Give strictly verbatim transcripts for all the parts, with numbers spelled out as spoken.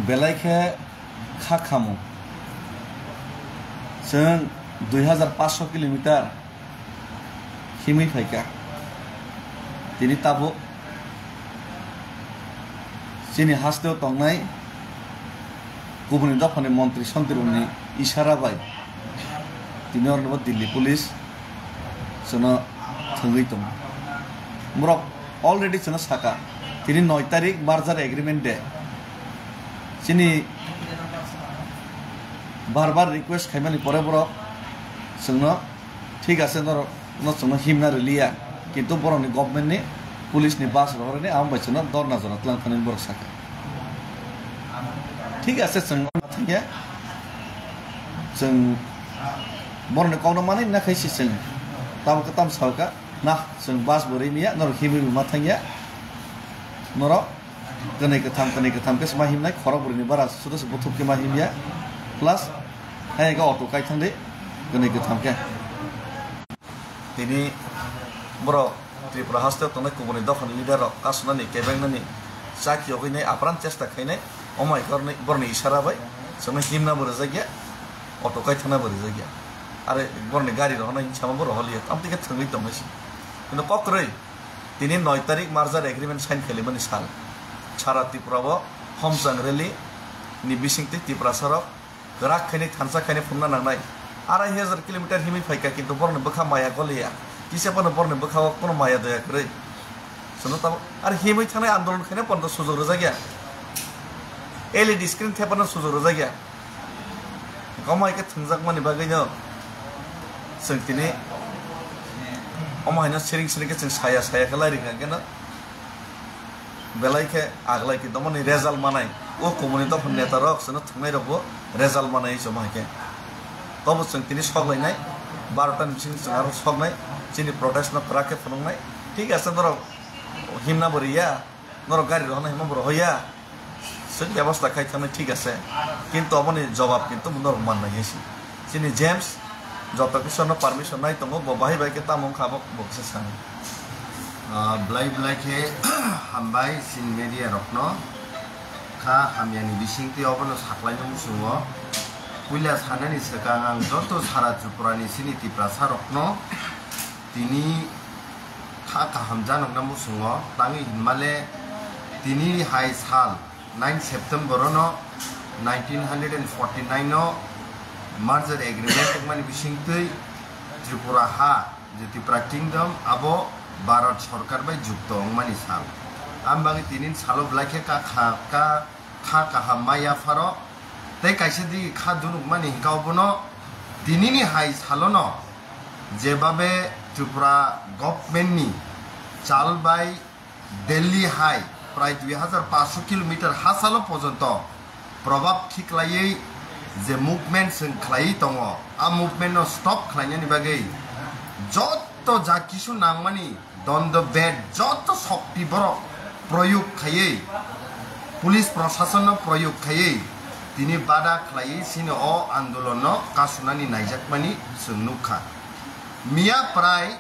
Belai khe kha khamung. Chwng dui hazar paanch sho kilometer himwi phaikha. Tini tabuk chini hasteo tongnai kubuni dophani montri sontriboni isara bai tini oroni bo Delhi police chwngno thwngwi tongo. Borok already chwngno saka, tini noi tarik merger agreement de. Chini bar bar request khaimani pore borok chwngno, thik ase, norok no chwngno himna rwliya, kintu borokni government ni, police ni bus rohorni, amo bai chwngno dorna jora twlang thani borok saka. Thik ase, chwng thangya, chwng borokni kokno manwi nakhai si chwng tamo kwtam salka na, chwng bus bo rimiya, norok himwi bo ma thangya, norok kwnwi kwtham, kwnwi kwtham khe ma himnai, khorok bwrwini bara sudo se buthuk khe ma himya, plus hai khe auto kai thangdi kwnwi kwtham khe. Tini borok Tripura haste tongnai kubuni dophani leader rok kasunani, kebengnani, chaki yogwinai apran chesta khainai, omo hai korni borni isara bai chwngno himna bo rwjakya, auto kai thangna bo rwjakya, are borni gari rohornai hinwi sama bo rohorliya, tamtwi khe thwngwi tongmani se. Kintu kokrwi tini noi tarik merger agreement sign khalimani sal, sara Tripura o homchang rally ni bisingtwi Tiprasa rok kwrak khainwi thansa khainwi phunukna nangnai. Arai hajar kilometer himwi phaikha, kintu borokni bwkha maya goliya. Kisa phano borokni bwkhao kono maya doya kwrwi. Chwngno tabuk, are himwi thangnai andolon khaina pono sujok rwjakya. L E D screen thepano sujok rwjakya. Omo hai khe thwngjakmani bagwino chwng tini omo haino siring siring khe chwng saya saya khe lai rwkha khe no. Belai khe aglai khe tongmani result manai, o kubuni dophani neta rok chwngno thwngnairokbo result manai chwng hai khe. Tobo chwng tini sok lainai, barota ni bising chwng aro soknai, chini protest no kwrak khe phunuknai. Thik ase, norok himna bo riya, norok gari rohorna himna bo rohoya, chwng bebosta khai thangnai, thik ase, kintu oboni jobab kintu norok mannai hai se. Chini James joto kisa no permission nai tongo, bo bahai bai khe tamo wngkha bo, bo kisa sani. Ah, belai belai khe hambai chini media rokno kha hamyani bisingtwi obono saklaina muchungo. Puila sanani swkang ang joto sara Tripura ni chini Tiprasa rokno tini kha kaham janokna muchungo, tangwi hinmale tini hai sal nine September no nineteen hundred and forty nine no merger agreement wngmani bisingtwi Tripura ha, je Tripura Kingdom, abo Bharat Sarkar bai jukto wngmani sal. Ang bagwi tini salo belai khe ka kha, ka, kha kaham mai yapharo tei kaisa digi kha dunukmani hwnkha obono tinini hai salono jebabe Tripura government ni chal bai Delhi hai prai dui hazar paanch sho kilometer hachalo porjonto probab khiklaiwi je movement chwng khlaiwi tongo, a movement no stop khlainani bagwi joto ja kisu nangmani dondo bed joto shokti borok proyog khaiwi, police proshasonno proyog khaiwi tini bada khlaiwi chini o andolonno kasunani naijakmani chwng nukha. Miya prai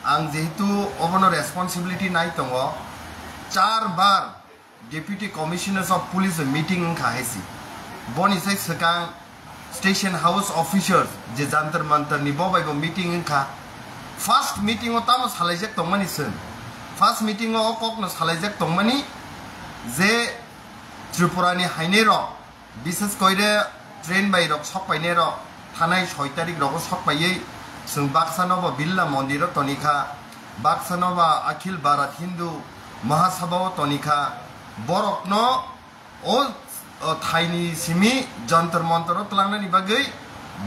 ang jehetu obono responsibility nai tongo, char bar Deputy Commissioners of Police meeting wngkha hai se. Boni sai swkang Station House officers je Jantar Mantar ni bo bai bo meeting wngkha. First meeting o tamo salaijak tongmani chwng. First meeting o o kokno salaijak tongmani je Tripura ni hainai rok, bises koire train bai rok sok painai rok, thanai soi tarik rogo sok paiwi chwng baksa no bo Birla Mondir o tonikha, baksa no ba Akhil Bharat Hindu Mahasabha o tonikha, borok no O, o thaini simi Jantar Mantar o twlangnani bagwi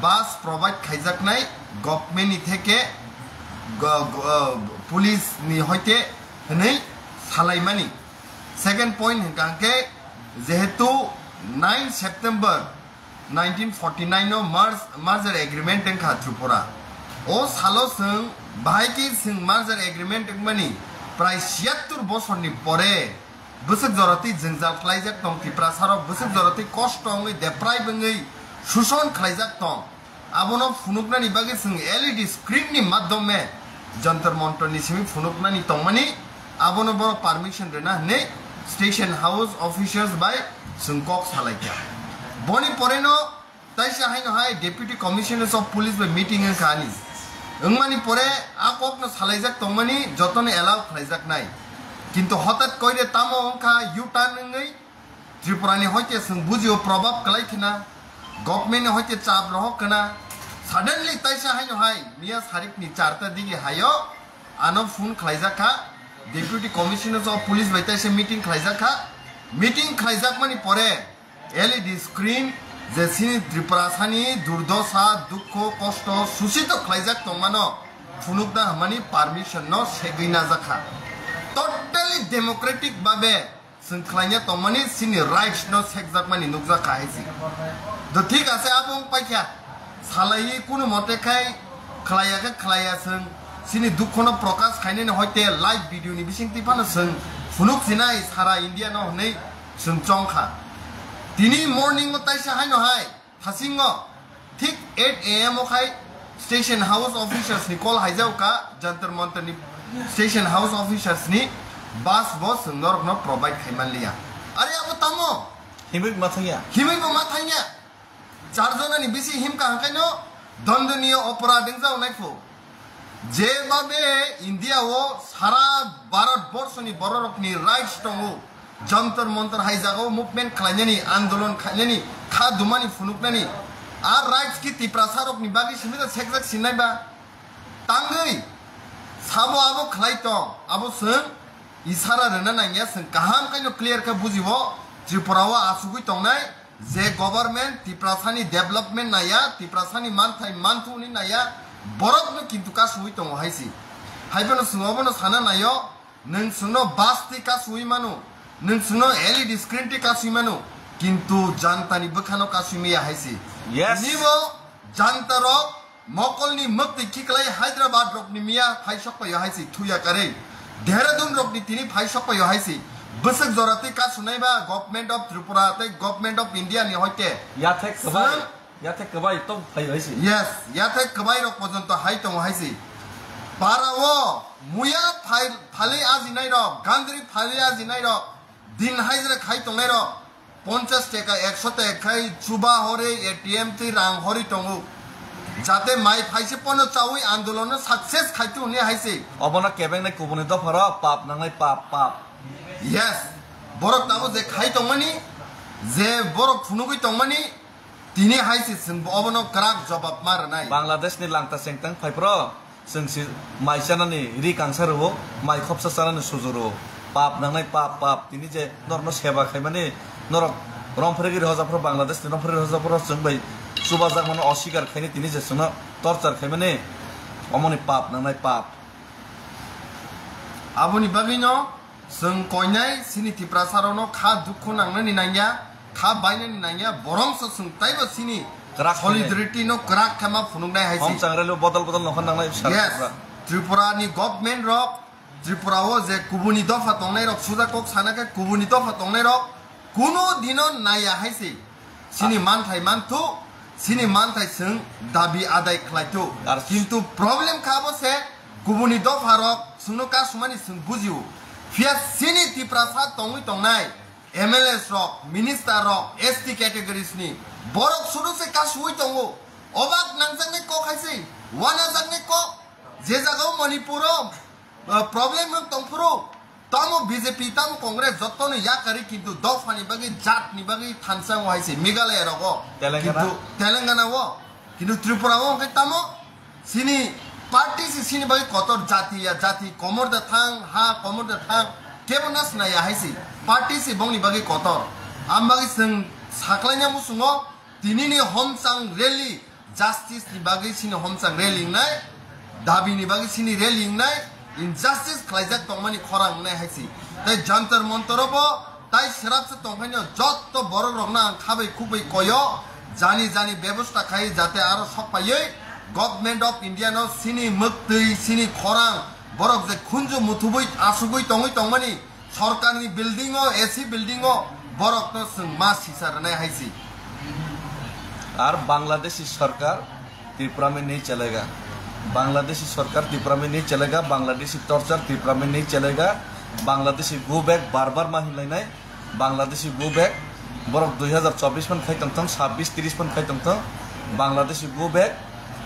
bus provide khaijaknai government ni theke go-, go-, o, police ni hoite hwnwi salaimani. Second point hwnkha hwnkhe jehetu nine September nineteen forty nine no merge-, merger agreement wngkha Tripura. O salo chwng bahai khe chwng merger agreement wngmani prai siyattor bosorni pore bwswk jorotwi jwngjal khlaijak tong, Tiprasarok bwswk jorotwi kosto wngwi, deprive wngwi, suson khlaijak tong. Abono phunuknani bagwi chwng L E D screen ni madhyome Jantar Mantar ni simi phunuknani tongmani, abono borok permission rwna hwnwi Station House officials bai chwng kok salaikha. Boni poreno taisa haino hai Deputy Commissioner of Police bai meeting wngkha ani. Wngmani pore a kokno salaijak tongmani jotono allow khlaijaknai. Kintu hotat koire tamo wngkha U-turn wngwi Tripurani hoite chwng bujio probab kwlai khna, governmentni hoite chap rohok khna. Suddenly taisa haino hai miya sarikni charta digi hayo ano phone khlaijak kha, Deputy Commissioner of Police bai taisa meeting khlaijak kha. Meeting khlaijakmani pore L E D screen je chini Tripurasani durdosa, dukho, kosto, susito khlaijak tongmano phunukna hwnmani permission no segwi najak kha. Totally democratic babe chwng khlaina tongmani chini rights no sekjakmani nukjak kha hai si. Do thik ase, abo wng paikha. Salaiwi kunu mote khai khlaiya khe khlaiya chwng chini dukhono prokash khainani hoite live video ni bisingtwi phano chwng phunuk sinai sara India no hwnwi chwng chong kha. Tini morning o taisa haino hai thasingo thik eight A M o khai Station House officers ni call haijao kha, Jantar Mantar ni Station House officers ni bus bo chwng norok no provide khai man liya. Are abo tamo? Himwi ma thangya. Himwi bo ma thangya. Char jona ni bisi himkha hwnkhaino dandaniya oporad wngjao naikho. Jebabe India o sara Bharat borso ni bororok ni rights tongo, Jantar Mantar hai jaga o movement khlainani, andolon khlainani, kha dumani phunuknani, a rights ki Tiprasa rok ni bagwi simi da sekjak sinai ba? Tangwi sabo abo khlai tong, abo chwng isara rwna nangya, chwng kaham khaino clear khe bujibo, Tripura o asugwi tongnai, je government Tiprasani development naya, Tiprasani manthai manthuni naya, borokno kintu kasugwi tongo hai si. Hai phano chwng obono sana naio, nwng chwngno bus twi kasugwi mano, nwng chwngno L E D screen twi kasugwi mano, kintu jantani bwkhano kasugwi maya hai si. Yes. Nibo jantarok mokolni mwktwi khiklai Hyderabad rokni miya phai sok paio hai si thuya karwi. Dehradun rokni tini phai sok paio hai si. Bwswk jora twi kasunai ba Government of Tripura tei Government of India ni hoite. Yathek kwbai, Sir? Yathek kwbai tong phai hai si. Yes, yathek kwbai rok pojonto hai tongo hai si. Para o muya phai-, phalwi ajinai rok, gandri phalwi ajinai rok, din hajra khai tongnai rok, ponchas teka, ekso teka khai chuba hori, A T M twi rang hori tongo. Jate mai phaise pono chawi andolon no success khai tu hwnwi hai se. Obono kebengnai kubuni dopha rok pap nangnai pap, pap. Yes. Borok tamo je khai tongmani, je borok phunugwi tongmani, tini hai se chwng bo obono kwrak jobab ma rwnai. Bangladesh ni langta chengtang phai phro. Chwng si mai chanani ri kangsa rwo, mai khopsa chanani suju rwo. Pap nangnai pap, pap. Tini je norokno seba khaimani, norok romphregiri hojaphro, Bangladesh ni romphregiri hojaphro chwng bai chubajak mano, osikar khaini tini je chwngno torture khaimani, omoni pap nangnai pap. Aboni bagwino chwng koinai chini Tiprasa rokno kha dukhu nangnani nangya, kha bainani nangya, borongso chwng taibo chini kwrak khainai. Solidarity no kwrak khe ma phunuknai hai se. Hom changrelo bodol bodol nokha nangnai sar. Yes. Tripura. Tripura ni government rok, Tripura o je kubuni dopha tongnai rok, suja kok sana khe kubuni dopha tongnai rok kuno dino naya hai se. Chini manthai manthu, chini manthai chwng dabi adai khlai tu. Ar kintu problem kha bo se kubuni dopha rok chwngno kasumani chwng bujio. Phiya chini Tiprasa tongwi tongnai M L As rok, minister rok, S T categories ni borok sudu se kasui tongo. Obak nangjaknai kok hai se, wanajaknai kok. Je jagao Manipur o, uh, problem wng tongphuru, tamo B J P, tamo Congress, jottoni yakari, kintu dophani bagwi, jatni bagwi thansa wng hai se Meghalaya rogo. Telangana? Kintu Telangana o, kintu Tripura o hwnkhe tamo chini party se chini bagwi kotor, jati ya jati, komor da thang, ha komor da thang, kebo nasna ya hai se. Party se bongni bagwi kotor. Am bagwi chwng saklaina musungo, tinini homchang rally, justice ni bagwi chini homchang rally wngnai, dabi ni bagwi chini rally wngnai, injustice khlaijak tongmani khorang wngnai hai se. Tai Jantar Mantar o bo tai srapsa tongkhaino jotto borok rokno ang khabai khukbai koyo, jani jani bebosta khai jate aro sok paiwi Government of India no chini mwktwi, chini khorang, borok je khunju muthubui asugui tongwi tongmani, Sorkarni building o, A C building o borokno chwng ma sisa rwnai hai se. Ar Bangladeshi sorkar Tripura mein nahi chalega. Bangladeshi sorkar Tripura mein nahi chalega, Bangladeshi torture Tripura mein nahi chalega, Bangladeshi go back bar bar ma hinlainai, Bangladeshi go back. Borok dui hazar chobbish phan khai tongthong, sabbish trish phan khai tongthong, Bangladeshi go back,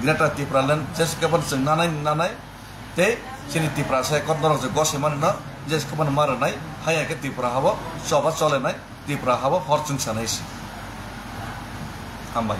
Greater Tipraland jese khe phano chwng nanai nanai, tei chini Tiprasa ekot norok je gose mano no jese khe phano ma rwnai, haya khe Tripura habo choba cholenai, Tripura habo hor chwngsanai se. Hambai.